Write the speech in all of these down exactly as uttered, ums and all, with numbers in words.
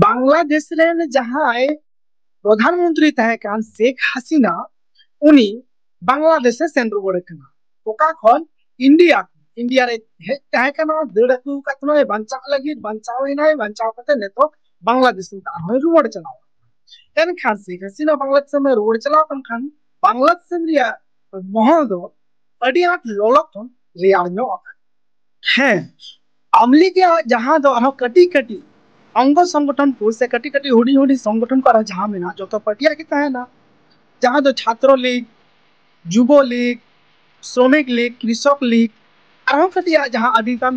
ᱵᱟᱝᱞᱟᱫᱮᱥ ᱨᱮᱱ ᱡᱟᱦᱟᱸᱭ ᱯᱨᱚᱫᱷᱟᱱ ᱢᱚᱱᱛᱨᱤ ᱛᱟᱦᱮᱸ ᱠᱟᱱ ᱥᱮᱠᱷ ᱦᱟᱥᱤᱱᱟ, ᱩᱱᱤ ᱵᱟᱝᱞᱟᱫᱮᱥ ᱮ ᱥᱮᱱ ᱨᱩᱣᱟᱹᱲ ᱠᱟᱱᱟ᱾ ᱚᱠᱟ ᱠᱷᱚᱱ? ᱤᱱᱰᱤᱭᱟ᱾ ᱤᱱᱰᱤᱭᱟ ᱨᱮ ᱦᱮᱡ ᱛᱟᱦᱮᱸ ᱠᱟᱱᱟ, ᱫᱟᱹᱲ ᱟᱹᱜᱩ ᱟᱠᱟᱫ ᱵᱚᱱᱟᱭ, ᱵᱟᱧᱪᱟᱣ ᱞᱟᱹᱜᱤᱫ, ᱵᱟᱧᱪᱟᱣ ᱮᱱᱟᱭ, ᱵᱟᱧᱪᱟᱣ ᱠᱟᱛᱮ ᱱᱤᱛᱚᱜ ᱵᱟᱝᱞᱟᱫᱮᱥ ᱨᱮ ᱟᱨᱦᱚᱸᱭ ᱨᱩᱣᱟᱹᱲ ᱪᱟᱞᱟᱣ ᱮᱱᱠᱷᱟᱱ ᱥᱮᱠᱷ ᱦᱟᱥᱤᱱᱟ ᱵᱟᱝᱞᱟᱫᱮᱥ ᱮ ᱨᱩᱣᱟᱹᱲ ᱪᱟᱞᱟᱣ ᱠᱟᱱ ᱠᱷᱟᱱ ᱵᱟᱝᱞᱟᱫᱮᱥ ᱨᱮᱭᱟᱜ ᱢᱚᱦᱚᱞ ᱫᱚ ᱟᱹᱰᱤ ᱟᱸᱴ ᱞᱚᱞᱚ ᱠᱷᱚᱱ ᱨᱮᱭᱟᱲ ᱧᱚᱜ ᱟᱠᱟᱱᱟ᱾ ᱦᱮᱸ, ᱟᱢᱞᱤᱜ ᱨᱮᱭᱟᱜ ᱡᱟᱦᱟᱸ ᱫᱚ ᱟᱨᱦᱚᱸ ᱠᱟᱹᱴᱤᱡ ᱠᱟᱹᱴᱤᱡ ᱚᱝᱜᱚ ᱥᱚᱝᱜᱚᱴᱷᱚᱱ ᱠᱚ ᱥᱮ ᱠᱟᱹᱴᱤᱡ ᱠᱟᱹᱴᱤᱡ ᱦᱩᱰᱤᱧ ᱦᱩᱰᱤᱧ ᱥᱚᱝᱜᱚᱴᱷᱚᱱ ᱠᱚ ᱟᱨᱦᱚᱸ ᱡᱟᱦᱟᱸ ᱢᱮᱱᱟᱜᱼᱟ, ᱡᱚᱛᱚ ᱯᱟᱹᱴᱤᱭᱟᱹ ᱜᱮ ᱛᱟᱦᱮᱱᱟ, ᱡᱟᱦᱟᱸ ᱫᱚ ᱪᱷᱟᱛᱨᱚ ᱞᱤᱜᱽ, ᱡᱩᱵᱚ ᱞᱤᱜᱽ, ᱥᱨᱚᱢᱤᱠ ᱞᱤᱜᱽ, ᱠᱨᱤᱥᱚᱠ ᱞᱤᱜᱽ, ᱟᱨᱦᱚᱸ ᱠᱟᱹᱴᱤᱡ ᱟᱜ ᱡᱟᱦᱟᱸ ᱟᱹᱰᱤ ᱜᱟᱱ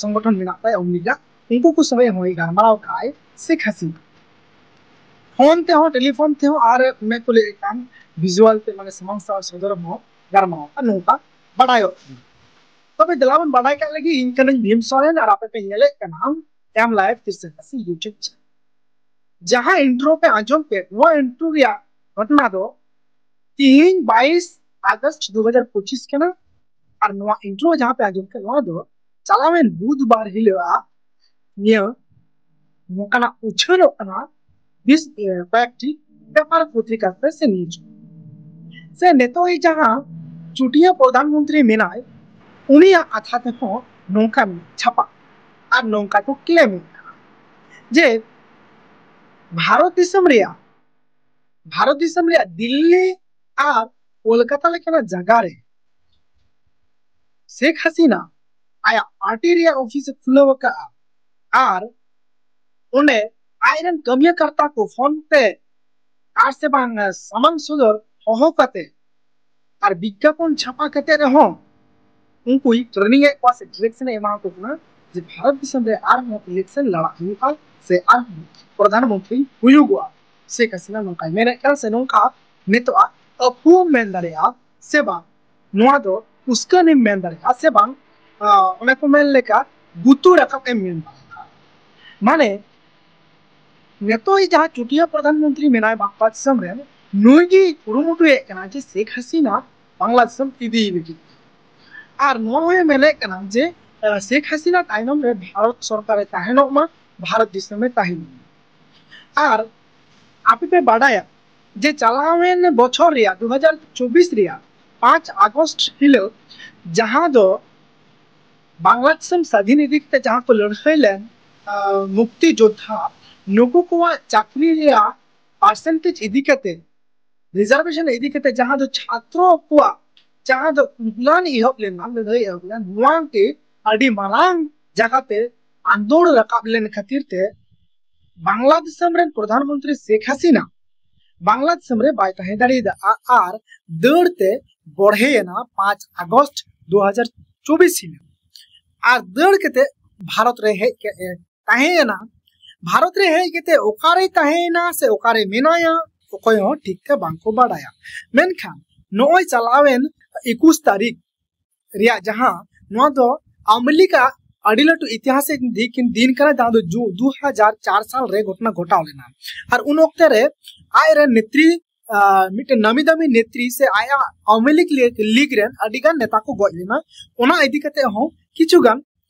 ᱥᱚᱝᱜᱚᱴᱷᱚᱱ ᱢᱮᱱᱟᱜ ᱛᱟᱭᱟ ᱟᱢᱞᱤᱜ ᱨᱮᱭᱟᱜ, ᱩᱱᱠᱩ ᱠᱚ ᱥᱚᱸᱜᱮ ᱦᱚᱸᱭ ᱜᱟᱞᱢᱟᱨᱟᱣ ᱠᱟᱜᱼᱟᱭ ᱥᱮᱠᱷ ᱦᱟᱥᱤᱱᱟ᱾ ᱯᱷᱳᱱ ᱛᱮᱦᱚᱸ, ᱴᱮᱞᱤᱯᱷᱳᱱ ᱛᱮᱦᱚᱸ, ᱟᱨ ᱢᱮᱫ ᱠᱚ ᱞᱟᱹᱭᱮᱫ ᱠᱟᱱ ᱵᱷᱤᱡᱩᱣᱟᱞ ᱛᱮ, ᱢᱟᱱᱮ ᱥᱟᱢᱟᱝ ᱥᱟᱶ ᱥᱚᱫᱚᱨ ᱦᱚᱸ ᱜᱟᱞᱢᱟᱨᱟᱣ ᱟᱨ ᱱᱚᱝᱠᱟ ᱵᱟᱰᱟᱭᱚᱜ ᱠᱟᱱᱟ᱾ ᱛᱚᱵᱮ ᱫᱮᱞᱟ ᱵᱚᱱ ᱵᱟᱰᱟᱭ ᱠᱟᱜ ᱞᱟᱹᱜᱤᱫ, ᱤᱧ ᱠᱟᱹᱱᱟᱹᱧ ᱵᱷᱤᱢ ᱥᱚᱨᱮᱱ ᱟᱨ ᱟᱯᱮ ᱯᱮ ᱧᱮᱞᱮᱫ ᱠᱟᱱᱟ ᱮᱢ ᱞᱟᱭᱤᱵᱷ ᱛᱤᱨᱥᱟᱹ ᱠᱟᱹᱥᱤ YouTube channel᱾ ᱡᱟᱦᱟᱸ ᱤᱱᱴᱨᱳ ᱯᱮ ᱟᱸᱡᱚᱢ ᱠᱮᱫ, ᱱᱚᱣᱟ ᱤᱱᱴᱨᱳ ᱨᱮᱭᱟᱜ ᱜᱷᱚᱴᱚᱱᱟ ᱫᱚ ᱛᱤᱦᱤᱧ ᱵᱟᱭᱤᱥ ᱟᱜᱚᱥᱴ ᱫᱩ ᱦᱟᱡᱟᱨ ᱯᱚᱸᱪᱤᱥ ᱠᱟᱱᱟ᱾ ᱟᱨ ᱱᱚᱣᱟ ᱤᱱᱴᱨᱳ ᱡᱟᱦᱟᱸ ᱯᱮ ᱟᱸᱡᱚᱢ ᱠᱮᱫ, ᱱᱚᱣᱟ ᱫᱚ ᱪᱟᱞᱟᱣᱮᱱ ᱵᱩᱫᱷᱵᱟᱨ ᱦᱤᱞᱳᱜ ᱱᱤᱭᱟᱹ ᱱᱚᱝᱠᱟᱱᱟᱜ ᱩᱪᱷᱟᱹᱱᱚᱜ ᱠᱟᱱᱟ ᱵᱤᱥ ᱮ, ᱠᱚᱭᱮᱠᱴᱤ ᱯᱮᱯᱟᱨ ᱯᱚᱛᱨᱤᱠᱟ ᱛᱮ ᱥᱮ ᱱᱤᱭᱩᱡᱽ᱾ ᱥᱮ ᱱᱤᱛᱚᱜ ᱡᱟᱦᱟᱸ ᱪᱩᱴᱤᱭᱟᱹ ᱯᱨᱚᱫᱷᱟᱱ ᱢᱚᱱᱛᱨᱤ ᱢᱮᱱᱟᱭ, ᱩᱱᱤᱭᱟᱜ ᱠᱟᱛᱷᱟ ᱛᱮᱦᱚᱸ ᱱᱚᱝᱠᱟ ᱪᱷᱟᱯᱟ ᱟᱨ ᱱᱚᱝᱠᱟ ᱠᱚ ᱠᱞᱮᱢ ᱮᱫ ᱠᱟᱱᱟ ᱡᱮ ᱵᱷᱟᱨᱚᱛ ᱫᱤᱥᱚᱢ ᱨᱮᱭᱟᱜ ᱵᱷᱟᱨᱚᱛ ᱫᱤᱥᱚᱢ ᱨᱮᱭᱟᱜ ᱫᱤᱞᱞᱤ ᱟᱨ ᱠᱳᱞᱠᱟᱛᱟ ᱞᱮᱠᱟᱱᱟᱜ ᱡᱟᱭᱜᱟ ᱨᱮ ᱥᱮᱠᱷ ᱦᱟᱥᱤᱱᱟ ᱟᱭᱟᱜ ᱯᱟᱨᱴᱤ ᱨᱮᱭᱟᱜ ᱚᱯᱷᱤᱥ ᱮ ᱠᱷᱩᱞᱟᱹᱣ ᱟᱠᱟᱫᱼᱟ ᱟᱨ ᱚᱸᱰᱮ ᱟᱡᱨᱮᱱ ᱠᱟᱹᱢᱤᱭᱟᱹ ᱠᱟᱨᱛᱟ ᱠᱚ ᱯᱷᱳᱱ ᱛᱮ ᱟᱨ ᱥᱮ ᱵᱟᱝ ᱥᱟᱢᱟᱝ ᱥᱚᱫᱚᱨ ᱦᱚᱦᱚ ᱠᱟᱛᱮ ᱟᱨ ᱵᱤᱜᱽᱜᱟᱯᱚᱱ ᱪᱷᱟᱯᱟ ᱠᱟᱛᱮ ᱨᱮᱦᱚᱸ ᱩᱱᱠᱩᱭ ᱴᱨᱮᱱᱤᱝ ᱮᱫ ᱠᱚᱣᱟ ᱥᱮ ᱰᱤᱨᱮᱠᱥᱚᱱ ᱮ ᱮᱢᱟ ᱠᱚ ᱠᱟᱱᱟ ᱡᱮ ᱵᱷᱟᱨᱚᱛ ᱫᱤᱥᱚᱢ ᱨᱮ ᱟᱨᱦᱚᱸ ᱤᱞᱮᱠᱥᱚᱱ ᱞᱟᱲᱟᱜ ᱦᱩᱭᱩᱜᱼᱟ ᱥᱮ ᱟᱨᱦᱚᱸ ᱯᱨᱚᱫᱷᱟᱱ ᱢᱚᱱᱛᱨᱤ ᱦᱩᱭᱩᱜᱚᱜᱼᱟ᱾ ᱥᱮᱠᱷ ᱦᱟᱥᱤᱱᱟ ᱱᱚᱝᱠᱟᱭ ᱢᱮᱱᱮᱫ ᱠᱟᱱᱟ ᱥᱮ ᱱᱚᱝᱠᱟ ᱱᱤᱛᱚᱜ ᱟᱹᱯᱷᱩᱣᱟᱹᱢ ᱢᱮᱱ ᱫᱟᱲᱮᱭᱟᱜᱼᱟ ᱥᱮ ᱵᱟᱝ, ᱱᱚᱣᱟ ᱫᱚ ᱩᱥᱠᱟᱹᱱᱤᱢ ᱢᱮᱱ ᱫᱟᱲᱮᱭᱟᱜᱼᱟ ᱥᱮ ᱵᱟᱝ, ᱟᱸ, ᱚᱱᱮ ᱠᱚ ᱢᱮᱱ ᱞᱮᱠᱟ ᱜᱩᱛᱩ ᱨᱟᱠᱟᱵ ᱮᱢ ᱢᱮᱱ ᱫᱟᱲᱮᱭᱟᱜᱼᱟ᱾ ᱢᱟᱱᱮ ᱱᱤᱛᱚᱜ ᱡᱟᱦᱟᱸ ᱪᱩᱴᱤᱭᱟᱹ ᱯᱨᱚᱫᱷᱟᱱ ᱢᱚᱱᱛᱨᱤ ᱢᱮᱱᱟᱭ ᱵᱟᱝᱞᱟ ᱫᱤᱥᱚᱢ ᱨᱮ, ᱱᱩᱭ ᱜᱮ ᱠᱩᱨᱩᱢᱩᱴᱩᱭᱮᱫ ᱠᱟᱱᱟ ᱡᱮ ᱥᱮᱠᱷ ᱦᱟᱥᱤᱱᱟ ᱵᱟᱝᱞᱟ ᱫᱤᱥᱚᱢ ᱤᱫᱤᱭ ᱞᱟᱹᱜᱤᱫ᱾ ᱟᱨ ᱱᱚᱣᱟ ᱦᱚᱸᱭ ᱢᱮᱱᱮᱫ ᱠᱟᱱᱟ ᱡᱮ, ᱟᱸ, ᱥᱮᱠᱷ ᱦᱟᱥᱤᱱᱟ ᱛᱟᱭᱱᱚᱢ ᱨᱮ ᱵᱷᱟᱨᱚᱛ ᱥᱚᱨᱠᱟᱨᱮ ᱛᱟᱦᱮᱱᱚᱜ ᱢᱟ, ᱵᱷᱟᱨᱚᱛ ᱫᱤᱥᱚᱢᱮ ᱛᱟᱦᱮᱱ ᱢᱟ᱾ ᱟᱨ ᱟᱯᱮ ᱯᱮ ᱵᱟᱰᱟᱭᱟ ᱡᱮ ᱪᱟᱞᱟᱣᱮᱱ ᱵᱚᱪᱷᱚᱨ ᱨᱮᱭᱟᱜ ᱫᱩ ᱦᱟᱡᱟᱨ ᱪᱚᱵᱵᱤᱥ ᱨᱮᱭᱟᱜ ᱯᱟᱸᱪ ᱟᱜᱚᱥᱴ ᱦᱤᱞᱳᱜ ᱡᱟᱦᱟᱸ ᱫᱚ ᱵᱟᱝᱞᱟᱫᱮᱥ ᱥᱟᱹᱫᱷᱤᱱ ᱤᱫᱤ ᱠᱟᱛᱮ ᱡᱟᱦᱟᱸ ᱠᱚ ᱞᱟᱹᱲᱦᱟᱹᱭ ᱞᱮᱱ ᱢᱩᱠᱛᱤ ᱡᱳᱫᱽᱫᱷᱟ, ᱱᱩᱠᱩ ᱠᱚᱣᱟᱜ ᱪᱟᱹᱠᱨᱤ ᱨᱮᱭᱟᱜ ᱯᱟᱨᱥᱮᱱᱴᱮᱡᱽ ᱤᱫᱤ ᱠᱟᱛᱮ, ᱨᱤᱡᱟᱨᱵᱷᱮᱥᱚᱱ ᱤᱫᱤ ᱠᱟᱛᱮ ᱡᱟᱦᱟᱸ ᱫᱚ ᱪᱷᱟᱛᱨᱚ ᱠᱚᱣᱟᱜ ᱡᱟᱦᱟᱸ ᱫᱚ ᱩᱫᱽᱞᱟᱱ ᱮᱦᱚᱵ ᱞᱮᱱᱟ, ᱞᱟᱹᱲᱦᱟᱹᱭ ᱮᱦᱚᱵ ᱞᱮᱱᱟ, ᱱᱚᱣᱟ ᱜᱮ ᱟᱹᱰᱤ ᱢᱟᱨᱟᱝ ᱡᱟᱭᱜᱟ ᱛᱮ ᱟᱸᱫᱳᱲ ᱨᱟᱠᱟᱵ ᱞᱮᱱ ᱠᱷᱟᱹᱛᱤᱨ ᱛᱮ ᱵᱟᱝᱞᱟ ᱫᱤᱥᱚᱢ ᱨᱮᱱ ᱯᱨᱚᱫᱷᱟᱱ ᱢᱚᱱᱛᱨᱤ ᱥᱮᱠ ᱦᱟᱥᱤᱱᱟ ᱵᱟᱝᱞᱟ ᱫᱤᱥᱚᱢ ᱨᱮ ᱵᱟᱭ ᱛᱟᱦᱮᱸ ᱫᱟᱲᱮᱭᱟᱫᱟ᱾ ᱟ-, ᱟᱨ ᱫᱟᱹᱲ ᱛᱮ ᱵᱚᱲᱦᱮᱭᱮᱱᱟ ᱯᱟᱸᱪ ᱟᱜᱚᱥᱴ ᱫᱩ ᱦᱟᱡᱟᱨ ᱪᱚᱵᱵᱤᱥ ᱦᱤᱞᱳᱜ᱾ ᱟᱨ ᱫᱟᱹᱲ ᱠᱟᱛᱮ ᱵᱷᱟᱨᱚᱛ ᱨᱮ ᱦᱮᱡ ᱠᱮ-, ᱮ, ᱛᱟᱦᱮᱸᱭᱮᱱᱟ᱾ ᱵᱷᱟᱨᱚᱛ ᱨᱮ ᱦᱮᱡ ᱠᱟᱛᱮ ᱚᱠᱟᱨᱮᱭ ᱛᱟᱦᱮᱸᱭᱮᱱᱟ ᱥᱮ ᱚᱠᱟᱨᱮ ᱢᱮᱱᱟᱭᱟ, ᱚᱠᱚᱭ ᱦᱚᱸ ᱴᱷᱤᱠ ᱛᱮ ᱵᱟᱝᱠᱚ ᱵᱟᱰᱟᱭᱟ᱾ ᱢᱮᱱᱠᱷᱟᱱ ᱱᱚᱜᱼᱚᱭ ᱪᱟᱞᱟᱣᱮᱱ ᱮᱠᱩᱥ ᱛᱟᱹᱨᱤᱠᱷ ᱨᱮᱭᱟᱜ ᱡᱟᱦᱟᱸ, ᱱᱚᱣᱟ ᱫᱚ ᱟᱣᱟᱢᱤ ᱞᱤᱜᱽ ᱟᱜ ᱟᱹᱰᱤ ᱞᱟᱹᱴᱩ ᱤᱛᱤᱦᱟᱥᱤᱠ ᱫᱤᱠ-, ᱫᱤᱱ ᱠᱟᱱᱟ, ᱡᱟᱦᱟᱸ ᱫᱚ ᱡᱩ-, ᱫᱩ ᱦᱟᱡᱟᱨ ᱪᱟᱨ ᱥᱟᱞ ᱨᱮ ᱜᱷᱚᱴᱚᱱᱟ ᱜᱷᱚᱴᱟᱣ ᱞᱮᱱᱟ᱾ ᱟᱨ ᱩᱱ ᱚᱠᱛᱮ ᱨᱮ ᱟᱡᱨᱮᱱ ᱱᱮᱛᱨᱤ, ᱟᱨ ᱢᱤᱫᱴᱮᱱ ᱱᱟᱢᱤ ᱫᱟᱢᱤ ᱱᱮᱛᱨᱤ ᱥᱮ ᱟᱭᱟᱜ ᱟᱣᱟᱢᱤ ᱞᱤᱜᱽ ᱞᱤ-, ᱞᱤᱜᱽ ᱨᱮᱱ ᱟᱹᱰᱤ ᱜᱟᱱ ᱱᱮᱛᱟ ᱠᱚ ᱜᱚᱡ ᱞᱮᱱᱟ᱾ ᱚᱱᱟ ᱤᱫᱤ ᱠᱟᱛᱮ ᱦᱚᱸ ᱠᱤᱪᱷᱩ ᱜᱟᱱ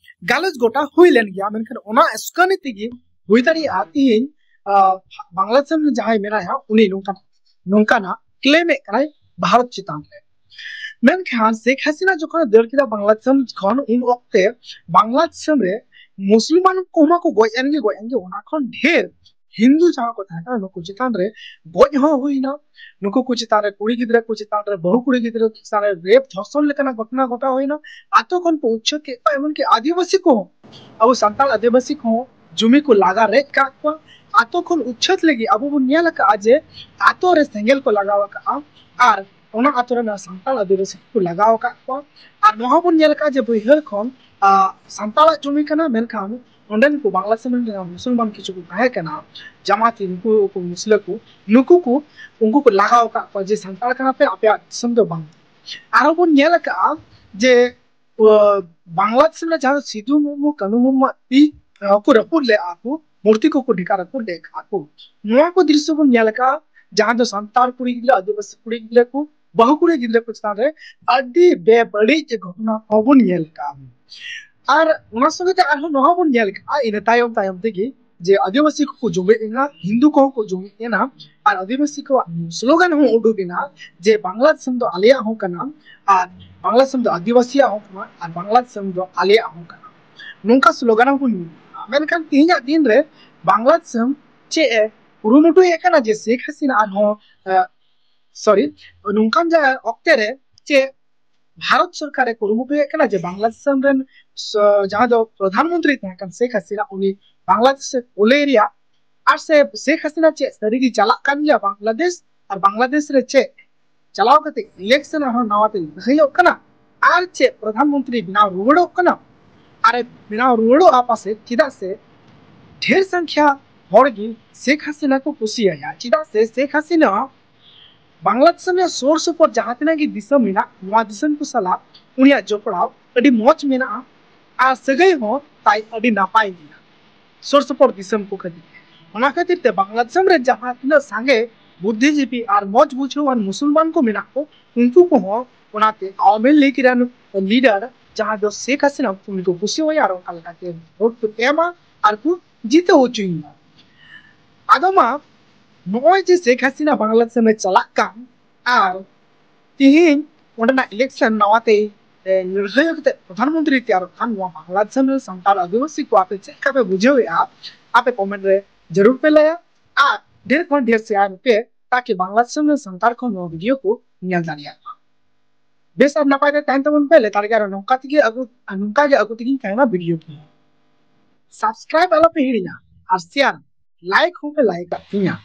ᱜᱟᱞᱚᱪ ᱜᱚᱴᱟ ᱦᱩᱭ ᱞᱮᱱ ᱜᱮᱭᱟ, ᱢᱮᱱᱠᱷᱟᱱ ᱚᱱᱟ ᱩᱥᱠᱟᱹᱱᱤ ᱛᱮᱜᱮ ᱦᱩᱭ ᱫᱟᱲᱮᱭᱟᱜᱼᱟ ᱛᱤᱦᱤᱧ, ᱟᱨ, ᱵᱟᱝᱞᱟᱫᱮᱥ ᱨᱮ ᱡᱟᱦᱟᱸᱭ ᱢᱮᱱᱟᱭᱟ ᱩᱱᱤ ᱱᱚᱝᱠᱟᱱᱟᱜ, ᱱᱚᱝᱠᱟᱱᱟᱜ ᱠᱞᱮᱢᱮᱫ ᱠᱟᱱᱟᱭ ᱵᱷᱟᱨᱚᱛ ᱪᱮᱛᱟᱱ ᱨᱮ᱾ ᱢᱮᱱᱠᱷᱟᱱ ᱥᱮᱠ ᱦᱟᱥᱤᱱᱟ ᱡᱚᱠᱷᱚᱱᱮ ᱫᱟᱹᱲ ᱠᱮᱫᱟ ᱵᱟᱝᱞᱟ ᱫᱤᱥᱚᱢ ᱠᱷᱚᱱ, ᱩᱱ ᱚᱠᱛᱮ ᱵᱟᱝᱞᱟ ᱫᱤᱥᱚᱢ ᱨᱮ ᱢᱩᱥᱞᱢᱟᱱ ᱠᱚᱢᱟ ᱠᱚ ᱜᱚᱡ ᱮᱱ ᱜᱮ, ᱜᱚᱡ ᱮᱱ ᱜᱮ, ᱚᱱᱟ ᱠᱷᱚᱱ ᱰᱷᱮᱨ ᱦᱤᱱᱫᱩ ᱡᱟᱦᱟᱸ ᱠᱚ ᱛᱟᱦᱮᱸ ᱠᱟᱱᱟ, ᱱᱩᱠᱩ ᱪᱮᱛᱟᱱ ᱨᱮ ᱜᱚᱡ ᱦᱚᱸ ᱦᱩᱭᱱᱟ᱾ ᱱᱩᱠᱩ ᱠᱚ ᱪᱮᱛᱟᱱ ᱨᱮ, ᱠᱩᱲᱤ ᱜᱤᱫᱽᱨᱟᱹ ᱠᱚ ᱪᱮᱛᱟᱱ ᱨᱮ, ᱵᱟᱹᱦᱩ ᱠᱩᱲᱤ ᱜᱤᱫᱽᱨᱟᱹ ᱠᱚ ᱪᱮᱛᱟᱱ ᱨᱮ ᱨᱮᱯ, ᱫᱷᱚᱨᱥᱚᱱ ᱞᱮᱠᱟᱱᱟᱜ ᱜᱷᱚᱴᱚᱱᱟ ᱜᱷᱚᱴᱟᱣ ᱦᱩᱭᱱᱟ᱾ ᱟᱛᱳ ᱠᱷᱚᱱ ᱠᱚ ᱩᱪᱪᱷᱮᱫ ᱠᱮᱫ ᱠᱚᱣᱟ, ᱮᱢᱚᱱᱠᱤ ᱟᱹᱫᱤᱵᱟᱹᱥᱤ ᱠᱚᱦᱚᱸ, ᱟᱵᱚ ᱥᱟᱱᱛᱟᱲ ᱟᱹᱫᱤᱵᱟᱹᱥᱤ ᱠᱚᱦᱚᱸ ᱡᱩᱢᱤ ᱠᱚ ᱞᱟᱜᱟ ᱨᱮᱡ ᱠᱟᱜ ᱠᱚᱣᱟ᱾ ᱟᱛᱳ ᱠᱷᱚᱱ ᱩᱪᱪᱷᱮᱫ ᱞᱟᱹᱜᱤᱫ ᱟᱵᱚ ᱵᱚᱱ ᱧᱮᱞ ᱟᱠᱟᱫᱼᱟ ᱡᱮ ᱟᱛᱳ ᱨᱮ ᱥᱮᱸᱜᱮᱞ ᱠᱚ ᱞᱟᱜᱟᱣ ᱟᱠᱟᱫᱼᱟ ᱟᱨ ᱚᱱᱟ ᱟᱛᱳ ᱨᱮᱱᱟᱜ ᱥᱟᱱᱛᱟᱲ ᱟᱹᱫᱤᱵᱟᱹᱥᱤ ᱠᱚ ᱞᱟᱜᱟᱣ ᱟᱠᱟᱫ ᱠᱚᱣᱟ᱾ ᱟᱨ ᱱᱚᱣᱟ ᱦᱚᱸ ᱵᱚᱱ ᱧᱮᱞ ᱟᱠᱟᱫᱼᱟ ᱡᱮ ᱵᱟᱹᱭᱦᱟᱹᱲ ᱠᱷᱚᱱ, ᱟ, ᱥᱟᱱᱛᱟᱲᱟᱜ ᱡᱩᱢᱤ ᱠᱟᱱᱟ, ᱢᱮᱱᱠᱷᱟᱱ ᱚᱸᱰᱮᱱ ᱠᱚ ᱵᱟᱝᱞᱟ ᱫᱤᱥᱚᱢ ᱨᱮᱱ ᱡᱟᱦᱟᱸ ᱢᱩᱥᱚᱞᱢᱟᱱ ᱠᱤᱪᱷᱩ ᱠᱚ ᱛᱟᱦᱮᱸ ᱠᱟᱱᱟ, ᱡᱟᱢᱟᱛᱤ, ᱱᱩᱠᱩ ᱠᱚ ᱢᱩᱥᱞᱟᱹ ᱠᱚ, ᱱᱩᱠᱩ ᱠᱚ, ᱩᱱᱠᱩ ᱠᱚ ᱞᱟᱜᱟᱣ ᱟᱠᱟᱫ ᱠᱚᱣᱟ ᱡᱮ ᱥᱟᱱᱛᱟᱲ ᱠᱟᱱᱟ ᱯᱮ, ᱟᱯᱮᱭᱟᱜ ᱫᱤᱥᱚᱢ ᱫᱚ ᱵᱟᱝ᱾ ᱟᱨᱦᱚᱸ ᱵᱚᱱ ᱧᱮᱞ ᱟᱠᱟᱫᱼᱟ ᱡᱮ, ᱟ, ᱵᱟᱝᱞᱟ ᱫᱤᱥᱚᱢ ᱨᱮ ᱡᱟᱦᱟᱸ ᱫᱚ ᱥᱤᱫᱩ ᱢᱩᱨᱢᱩ, ᱠᱟᱹᱱᱩ ᱢᱩᱨᱢᱩᱣᱟᱜ ᱛᱤ, ᱟ, ᱠᱚ ᱨᱟᱹᱯᱩᱫ ᱞᱮᱫᱼᱟ ᱠᱚ, ᱢᱩᱨᱛᱤ ᱠᱚᱠᱚ ᱰᱷᱮᱠᱟ ᱨᱟᱹᱯᱩᱫ ᱞᱮᱫ ᱠᱚᱣᱟ ᱠᱚ, ᱱᱚᱣᱟ ᱠᱚ ᱫᱨᱤᱥᱥᱚ ᱵᱚᱱ ᱧᱮᱞ ᱟᱠᱟᱫᱼᱟ, ᱡᱟᱦᱟᱸ ᱫᱚ ᱥᱟᱱᱛᱟᱲ ᱠᱩᱲᱤ ᱜᱤᱫᱽᱨᱟᱹ, ᱟᱹᱫᱤᱵᱟᱹᱥᱤ ᱠᱩᱲᱤ ᱜᱤᱫᱽᱨᱟᱹ ᱠᱚ, ᱵᱟᱹᱦᱩ ᱠᱩᱲᱤ ᱜᱤᱫᱽᱨᱟᱹ ᱠᱚ ᱪᱮᱛᱟᱱ ᱨᱮ ᱟᱹᱰᱤ ᱵᱮᱵᱟᱹᱲᱤᱡ ᱜᱷᱚᱴᱚᱱᱟ ᱦᱚᱸ ᱵᱚᱱ ᱧᱮᱞ ᱟᱠᱟᱫᱼᱟ᱾ ᱟᱨ ᱚᱱᱟ ᱥᱚᱸᱜᱮ ᱛᱮ ᱟᱨᱦᱚᱸ ᱱᱚᱣᱟ ᱵᱚᱱ ᱧᱮᱞ ᱟᱠᱟᱫᱼᱟ, ᱤᱱᱟᱹ ᱛᱟᱭᱚᱢ ᱛᱟᱭᱚᱢ ᱛᱮᱜᱮ ᱡᱮ ᱟᱹᱫᱤᱵᱟᱹᱥᱤ ᱠᱚᱠᱚ ᱡᱚᱢᱮᱫ ᱮᱱᱟ, ᱦᱤᱱᱫᱩ ᱠᱚᱦᱚᱸ ᱠᱚ ᱡᱚᱢᱮᱫ ᱮᱱᱟ, ᱟᱨ ᱟᱹᱫᱤᱵᱟᱹᱥᱤ ᱠᱚᱣᱟᱜ ᱥᱞᱳᱜᱟᱱ ᱦᱚᱸ ᱩᱰᱩᱠ ᱮᱱᱟ ᱡᱮ ᱵᱟᱝᱞᱟᱫᱮᱥ ᱫᱚ ᱟᱞᱮᱭᱟᱜ ᱦᱚᱸ ᱠᱟᱱᱟ, ᱟᱨ ᱵᱟᱝᱞᱟᱫᱮᱥ ᱫᱚ ᱟᱹᱫᱤᱵᱟᱹᱥᱤᱭᱟᱜ ᱦᱚᱸ ᱠᱟᱱᱟ, ᱟᱨ ᱵᱟᱝᱞᱟᱫᱮᱥ ᱫᱚ ᱟᱞᱮᱭᱟᱜ ᱦᱚᱸ ᱠᱟᱱᱟ, ᱱᱚᱝᱠᱟ ᱥᱞᱳᱜᱟᱱ ᱦᱚᱸ ᱠᱚ ᱧᱩᱢ ᱮᱫᱟ᱾ ᱢᱮᱱᱠᱷᱟᱱ ᱛᱮᱦᱮᱧᱟᱜ ᱫᱤᱱ ᱨᱮ ᱵᱟᱝᱞᱟᱫᱮᱥ ᱪᱮᱫ ᱮ ᱠᱩᱨᱩᱢᱩᱴᱩᱭᱮᱫ ᱠᱟᱱᱟ ᱡᱮ ᱥᱮᱠ ᱦᱟᱥᱤᱱᱟ ᱟᱨᱦᱚᱸ, ᱥᱚᱨᱤ, ᱱᱚᱝᱠᱟᱱ ᱡᱟᱭᱜᱟ ᱚᱠᱛᱮ ᱨᱮ ᱪᱮᱫ ᱵᱷᱟᱨᱚᱛ ᱥᱚᱨᱠᱟᱨ ᱮ ᱠᱩᱨᱩᱢᱩᱴᱩᱭᱮᱫ ᱠᱟᱱᱟ ᱡᱮ ᱵᱟᱝᱞᱟᱫᱮᱥ ᱨᱮᱱ ᱥᱚ-, ᱡᱟᱦᱟᱸ ᱫᱚ ᱯᱨᱚᱫᱷᱟᱱ ᱢᱚᱱᱛᱨᱤ ᱛᱟᱦᱮᱸ ᱠᱟᱱ ᱥᱮᱠ ᱦᱟᱥᱤᱱᱟ, ᱩᱱᱤ ᱵᱟᱝᱞᱟᱫᱮᱥ ᱮ ᱠᱩᱞᱮ ᱨᱮᱭᱟᱜ, ᱟᱨ ᱥᱮ ᱥᱮᱠ ᱦᱟᱥᱤᱱᱟ ᱪᱮᱫ ᱥᱟᱹᱨᱤᱜᱮ ᱪᱟᱞᱟᱜ ᱠᱟᱱ ᱜᱮᱭᱟ ᱵᱟᱝᱞᱟᱫᱮᱥ, ᱟᱨ ᱵᱟᱝᱞᱟᱫᱮᱥ ᱨᱮ ᱪᱮᱫ ᱪᱟᱞᱟᱣ ᱠᱟᱛᱮ ᱤᱞᱮᱠᱥᱚᱱ ᱟᱨᱦᱚᱸ ᱱᱟᱣᱟ ᱛᱮ ᱞᱟᱹᱲᱦᱟᱹᱭᱚᱜ ᱠᱟᱱᱟ, ᱟᱨ ᱪᱮᱫ ᱯᱨᱚᱫᱷᱟᱱ ᱢᱚᱱᱛᱨᱤ ᱵᱮᱱᱟᱣ ᱨᱩᱣᱟᱹᱲᱚᱜ ᱠᱟᱱᱟ, ᱟᱨ ᱮ ᱵᱮᱱᱟᱣ ᱨᱩᱣᱟᱹᱲᱚᱜᱼᱟ ᱯᱟᱥᱮ, ᱪᱮᱫᱟᱜ ᱥᱮ ᱰᱷᱮᱨ ᱥᱚᱝᱠᱷᱟ ᱦᱚᱲ ᱜᱮ ᱥᱮᱠ ᱦᱟᱥᱤᱱᱟ ᱠᱚ ᱠᱩᱥᱤᱭᱟᱭᱟ, ᱪᱮᱫᱟᱜ ᱥᱮ ᱥᱮᱠ ᱦᱟᱥᱤᱱᱟ ᱵᱟᱝᱞᱟᱫᱮᱥ ᱨᱮᱱᱟᱜ ᱥᱩᱨ ᱥᱩᱯᱩᱨ ᱡᱟᱦᱟᱸ ᱛᱤᱱᱟᱹᱜ ᱜᱮ ᱫᱤᱥᱚᱢ ᱢᱮᱱᱟᱜ, ᱱᱚᱣᱟ ᱫᱤᱥᱚᱢ ᱠᱚ ᱥᱟᱞᱟᱜ ᱩᱱᱤᱭᱟᱜ ᱡᱚᱯᱲᱟᱣ ᱟᱹᱰᱤ ᱢᱚᱡᱽ ᱢᱮᱱᱟᱜᱼᱟ, ᱟᱨ ᱥᱟᱹᱜᱟᱹᱭ ᱦᱚᱸ ᱛᱟᱭ ᱟᱹᱰᱤ ᱱᱟᱯᱟᱭ ᱜᱮᱭᱟ ᱥᱩᱨ ᱥᱩᱯᱩᱨ ᱫᱤᱥᱚᱢ ᱠᱚ ᱠᱷᱟᱹᱛᱤᱨ ᱛᱮ᱾ ᱚᱱᱟ ᱠᱷᱟᱹᱛᱤᱨ ᱛᱮ ᱵᱟᱝᱞᱟᱫᱮᱥ ᱨᱮ ᱡᱟᱦᱟᱸ ᱛᱤᱱᱟᱹᱜ ᱥᱟᱸᱜᱮ ᱵᱩᱫᱽᱫᱷᱤᱡᱤᱵᱤ ᱟᱨ ᱢᱚᱡᱽ ᱵᱩᱡᱷᱟᱹᱣᱟᱱ ᱢᱩᱥᱚᱞᱢᱟᱱ ᱠᱚ ᱢᱮᱱᱟᱜ ᱠᱚ, ᱩᱱᱠᱩ ᱠᱚᱦᱚᱸ ᱚᱱᱟᱛᱮ ᱟᱣᱟᱢᱤ ᱞᱤᱜᱽ ᱨᱮᱱ ᱞᱤᱰᱟᱨ ᱡᱟᱦᱟᱸ ᱫᱚ ᱥᱮᱠ ᱦᱟᱥᱤᱱᱟ, ᱩᱱᱠᱩ ᱠᱚ ᱠᱩᱥᱤᱣᱟᱭᱟ ᱟᱨ ᱚᱱᱠᱟ ᱞᱮᱠᱟᱛᱮ ᱵᱷᱳᱴ ᱠᱚ ᱮᱢᱟ ᱟᱨ ᱠᱚ ᱡᱤᱛᱟᱹᱣ ᱦᱚᱪᱚᱭᱮᱭᱟ᱾ ᱟᱫᱚ ᱢᱟ ᱱᱚᱜᱼᱚᱭ ᱡᱮ ᱥᱮᱠ ᱦᱟᱥᱤᱱᱟ ᱵᱟᱝᱞᱟᱫᱮᱥ ᱨᱮ ᱪᱟᱞᱟᱜ ᱠᱟᱱ ᱟᱨ ᱛᱤᱦᱤᱧ ᱚᱸᱰᱮᱱᱟᱜ ᱤᱞᱮᱠᱥᱚᱱ ᱱᱟᱣᱟᱛᱮ, ᱮ, ᱞᱟᱹᱲᱦᱟᱹᱭ ᱠᱟᱛᱮ ᱯᱨᱚᱫᱷᱟᱱ ᱢᱚᱱᱛᱨᱤ ᱛᱮᱭᱟᱨᱚᱜ ᱠᱷᱟᱱ, ᱱᱚᱣᱟ ᱵᱟᱝᱞᱟᱫᱮᱥ ᱨᱮᱱ ᱥᱟᱱᱛᱟᱲ ᱟᱹᱫᱤᱵᱟᱹᱥᱤ ᱠᱚ ᱟᱯᱮ ᱪᱮᱫ ᱞᱮᱠᱟ ᱯᱮ ᱵᱩᱡᱷᱟᱹᱣᱮᱫᱼᱟ? ᱟᱯᱮ ᱠᱚᱢᱮᱱᱴ ᱨᱮ ᱡᱟᱹᱨᱩᱲ ᱯᱮ ᱞᱟᱹᱭᱟ, ᱟᱨ ᱰᱷᱮᱨ ᱠᱷᱚᱱ ᱰᱷᱮᱨ ᱥᱮᱭᱟᱨ ᱯᱮ, ᱛᱟᱠᱤ ᱵᱟᱝᱞᱟᱫᱮᱥ ᱨᱮᱱ ᱥᱟᱱᱛᱟᱲ ᱠᱚ ᱱᱚᱣᱟ ᱵᱷᱤᱰᱤᱭᱳ ᱠᱚ ᱧᱮᱞ ᱫᱟᱲᱮᱭᱟᱜ ᱢᱟ᱾ ᱵᱮᱥ ᱟᱨ ᱱᱟᱯᱟᱭ ᱛᱮ ᱛᱟᱦᱮᱱ ᱛᱟᱵᱚᱱ ᱯᱮ, ᱞᱮᱛᱟᱲ ᱜᱮ ᱟᱨᱚ ᱱᱚᱝᱠᱟ ᱛᱮᱜᱮ ᱟᱹᱜᱩ, ᱱᱚᱝᱠᱟ ᱜᱮ ᱟᱹᱜᱩ ᱛᱮᱜᱤᱧ ᱛᱟᱦᱮᱱᱟ ᱵᱷᱤᱰᱤᱭᱳ ᱠᱚ᱾ ᱥᱟᱵᱥᱠᱨᱟᱭᱤᱵ ᱟᱞᱚ ᱯᱮ ᱦᱤᱲᱤᱧᱟ, ᱟᱨ ᱥᱮᱭᱟᱨ, ᱞᱟᱭᱤᱠ ᱦᱚᱸ ᱯᱮ ᱞᱟᱭᱤᱠ ᱟᱜ ᱛᱤᱧᱟ᱾